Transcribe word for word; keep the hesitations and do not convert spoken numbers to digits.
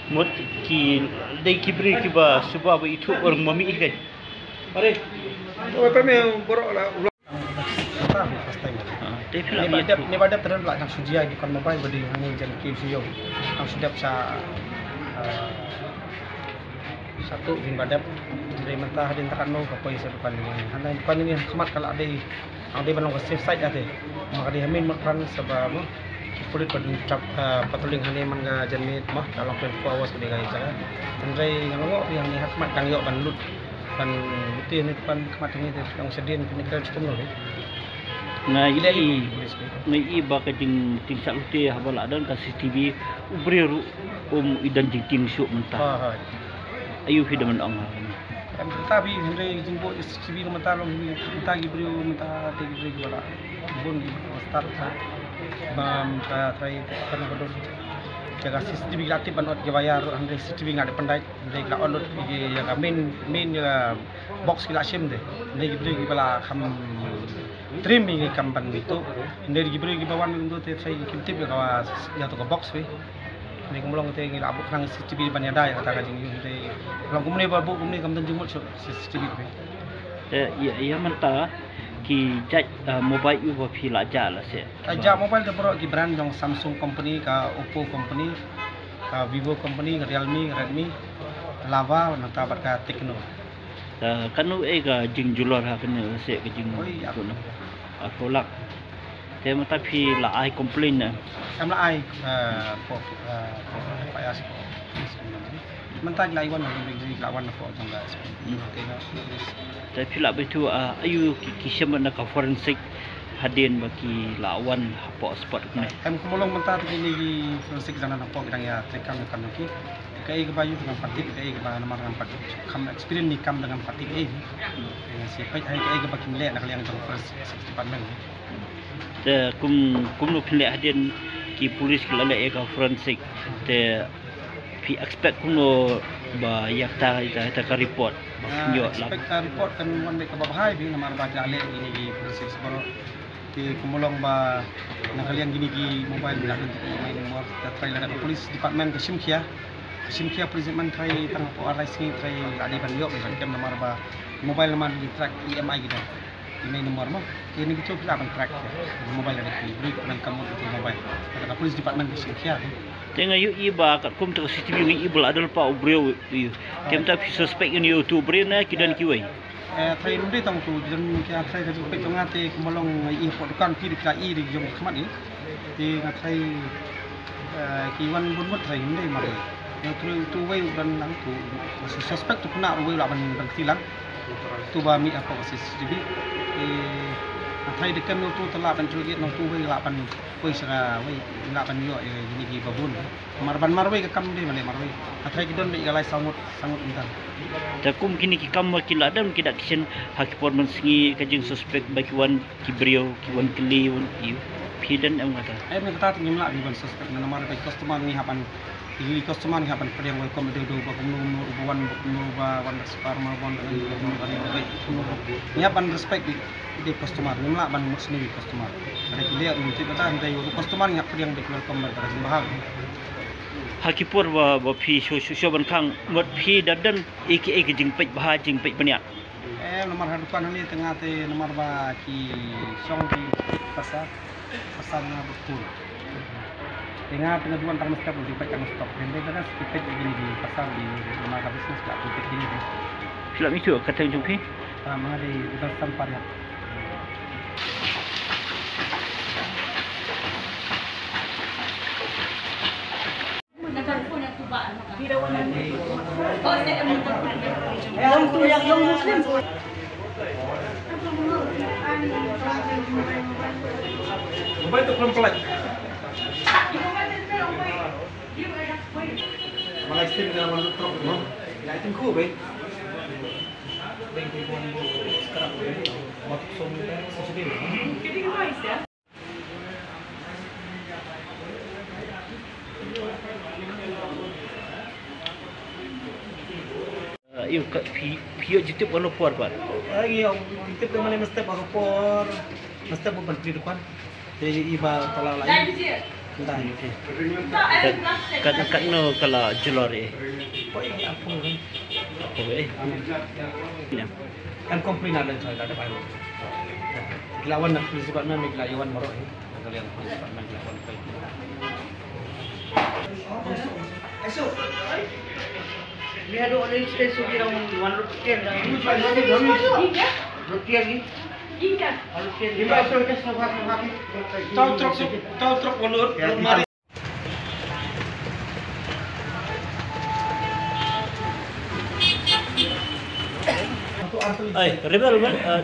Mut ki dei ki briew kiba suba ba ithuh orang mami ikai. Are. Oi, pame borok la. Ah, te phi la. Ni ba dep, ni ba dep tren la jang shu jia dukan mobile ba dei hangne jan ki shu ïoh. Jang shu dep sha, ah, sha tu ni ba dep. Dei mynta hadien ta katno ka poi sha dukan ni. Hangne dukan ni khmat ka la dei. Ang dei ban long ka safe side ate. Ma ka dei ha main markran saba mo. Ki pulit pat, ah, patrolling hangne man ka janmiet mo. Ka long twenty-four hours ka dei ka jaka. Hynrei nga long ngi hangne ha khmat dang ïoh ban lut. Ban ute ne pan khmat ngi te ong shadien ne kal chikum lo. Nga i, nga i ba ka jing, jingshah lute haba la don ka C C T V u briew ruh um i don jingtim shuh mynta. Ha, ha. Ayu phi da man ong ha. Em ta bi hynrei jingbuh C C T V ka mynta long mynta ki briew mynta te ki briew ki ba la bun ki ba start sa. Ba mynta trai te kan ka don. Jaga C C T V la tip ban ot ki wire ruh hynrei C C T V nga de pandai. Hynrei la ot lut ïa ka main, main ïa ka box ki la shim de. Hynrei ki briew kiba la kham trim ïa ka kam ban ïa tu. Hynrei ki briew kiba wan ïa tu te trai kim tip ïa ka, ïa tu ka box phi. Hynrei kumba long te ngi la buh khnang C C T V ban ïada ïa kata ka jingïoh. Hynrei long kumne ba buh kumne kam don jingmut shuh C C T V phi. Eh, ïa, ïa mynta ki jait, eh, mobile ïa ba phi la jah la se. Ka jah mobile da baroh ki brand jong Samsung company, ka Oppo company, ka Vivo company, ka Realme, ka Redmi, Lava, nangta bad ka Tecno. Ka, kano ei ka jingjulor ha kane se ka jing. Oi, arphew lak. Arphew lak. Te mynta phi la ai complain ne? Em la ai, eh, ko, eh, ko, F I R ko. Mynta ki la wan, ki la wan ko jong ka. Hmm. Te na. Te phi la beit tu, ah, ayu ki, ki shem na ka forensic hadien ba ki la wan hapoh spot kumne. Em kumba long mynta te kine ki forensic jana hapoh ki dang ïa treikam ïa kano ki. Kaei kaba ïoh ngam pat tip, kaei kaba namar ngam pat tip. Kam experience ni kam da ngam pat tip ei. Ïa si peit hai kaei kaba kim leh na ka liang jong forensic department. Te kum, kumno phi leh hadien ki police ki la leh ïa ka forensic. Te phi expect kumno ba ïa kata, ïa kata ka report ba phin ïoh lad? Expect ka report kan wan beit kaba bha bha namar ba ki la leh ïa kine ki forensic baroh. Te kumba long ba na ka liang kine ki mobile ba la don ki mai number, ta trai lada ka police department ka shim khia. Ka shim khia police department trai tang hapoh ar lai sngi trai la dei ban ïoh ban kem namar ba mobile namar ki track E M I ki don. Ine number mo. Kine ki chok la ban track. Mobile ada ki beri ban kamu tu mobile. Ada police department ki singkia. Te nga ïohi ba katkum te ka C C T V nga ïohi ba la dal pat u briew. Te mynta phi suspect ïa une utu u briew ne ki don kiwei? Eh, trai ym dei tang utu, don ki trai ka jingpeit jong nga te kumba long nga ïohi hapoh dukan phi dei ki la ïohi dei jong khmat ïa. Te nga trai, eh, ki wan bun bun trai ym dei marwei. Nga trai utu uwei u don lang utu, suspect utu khynnah uwei u lah ban, ban kti lang. Utu ba mih hapoh ka C C T V. Te nga trai dei kem utu te lah ban jurgit na utu uwei lah ban Poi sha kawei, lah ban ïoh ïa kine ki babun. Mar ban marwei ka kam dei ban leh marwei. Ka trai ki don beit ka lai saw ngut, saw ngut mynta. Te kum kine ki kam ba ki la don ki da ki shen ha ki por mynsngi ka jingsuspect ba ki wan ki briew, ki wan kylli, wan ki phi don em kata. Em kata te ngim lah ban suspect namar ba ki customer ngi hap ban, ki customer ngi hap ban pdiang welcome dei dei ba kumno kumno uba wan, ba kumno ba wan da spar ma wan da kumno ba kumno ba kumno. Ngi hap ban respect dei. Dei customer, ngim lah ban mut sniew ïa customer. Lada ki leh ngim tip kata, hynrei ïa u customer ngi hap pdiang beit welcome bad kata jingbha. Ha ki por ba, ba phi shu, shu, shu ban khang, mut phi da don ïa ki, ïa ki jingpeit bha, jingpeit bniat. Eh, namar ha dukan hangne te nga te namar ba ki shong ki pasar, pasar nga bad pun. Te nga te nga duan tang mestep, jingpeit tang stop. Hynrei da ki peit ïa kine ki pasar, ki namar ka business ka peit kine ki. Phi lah mih shuh ka teng jong phi? Ah, ma nga dei dua san pariat. Mobile tu pelan-pelan. Malai stem dalam truk tu. Ya, itu ku be. Ïa ka phi, phi ïoh jingtip kano por pat? Ïa jingtip da mane mestep kano por, mestep ban pli dukan. Te i ba tala la i. Nda. Kat, kat, katno ka la jlor eh? Poi apo. Apo eh. Em complain na leng choi la da bai. Ki la wan na police department, ki la ïa wan baroh eh. Ka la ïa wan police department, ki la wan. Tau truk, tau truk ulur, ulur mari. Ai, rebel, rebel, eh,